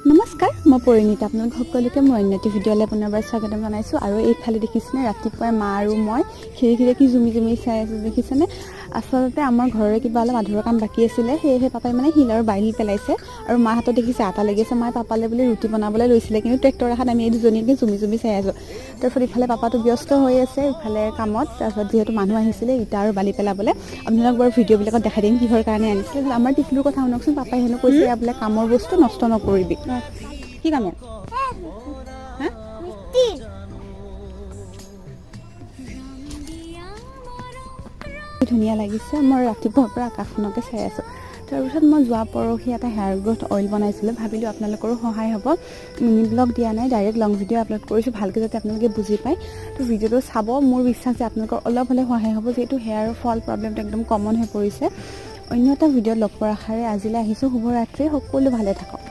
নমস্কাৰ, মই পৰিণীতা। আপোনালোক সকলোকে মোৰ অন্য এটি ভিডিঅ'লৈ পুনৰবাৰ স্বাগতম জনাইছোঁ। আৰু এইফালে দেখিছেনে, ৰাতিপুৱাই মা আৰু মই খিৰিকীৰে কি জুমি জুমি চাই আছোঁ, দেখিছেনে? আচলতে আমাৰ ঘৰৰে কিবা অলপ আধৰুৱা কাম বাকী আছিলে। সেয়েহে পাপাই মানে শিল আৰু বালি পেলাইছে আৰু মা হাতত দেখিছে আটা লাগি আছে। মায়ে পাপালে বুলি ৰুটি বনাবলৈ লৈছিলে, কিন্তু ট্ৰেক্টৰ অহাত আমি এই দুজনীকে জুমি জুমি চাই আছোঁ। তাৰপিছত ইফালে পাপাটো ব্যস্ত হৈ আছে ইফালে কামত। তাৰপিছত যিহেতু মানুহ আহিছিলে ইটা আৰু বালি পেলাবলৈ, আপোনালোক বাৰু ভিডিঅ'বিলাকত দেখাই দিম কিহৰ কাৰণে আনিছিলে। আমাৰ টিকলুৰ কথা শুনকচোন। পাপাই হেনো কৈছে, এয়া বোলে কামৰ বস্তু নষ্ট নকৰিবি। কি কামৰ হা? কি ধুনীয়া লাগিছে! মই ৰাতিপুৱাৰ পৰা আকাশখনকে চাই আছোঁ। তাৰপিছত মই যোৱা পৰহি এটা হেয়াৰ গ্ৰ'থ অইল বনাইছিলোঁ। ভাবিলোঁ আপোনালোকৰো সহায় হ'ব। মিনি ব্লগ দিয়া নাই, ডাইৰেক্ট লং ভিডিঅ' আপলোড কৰিছোঁ, ভালকৈ যাতে আপোনালোকে বুজি পায়। তো ভিডিঅ'টো চাব, মোৰ বিশ্বাস যে আপোনালোকৰ অলপ হ'লে সহায় হ'ব, যিহেতু হেয়াৰ ফল প্ৰব্লেমটো একদম কমন হৈ পৰিছে। অন্য এটা ভিডিঅ'ত লগ পোৱাৰ আশাৰে আজিলৈ আহিছোঁ। শুভৰাত্ৰি, সকলো ভালে থাকক।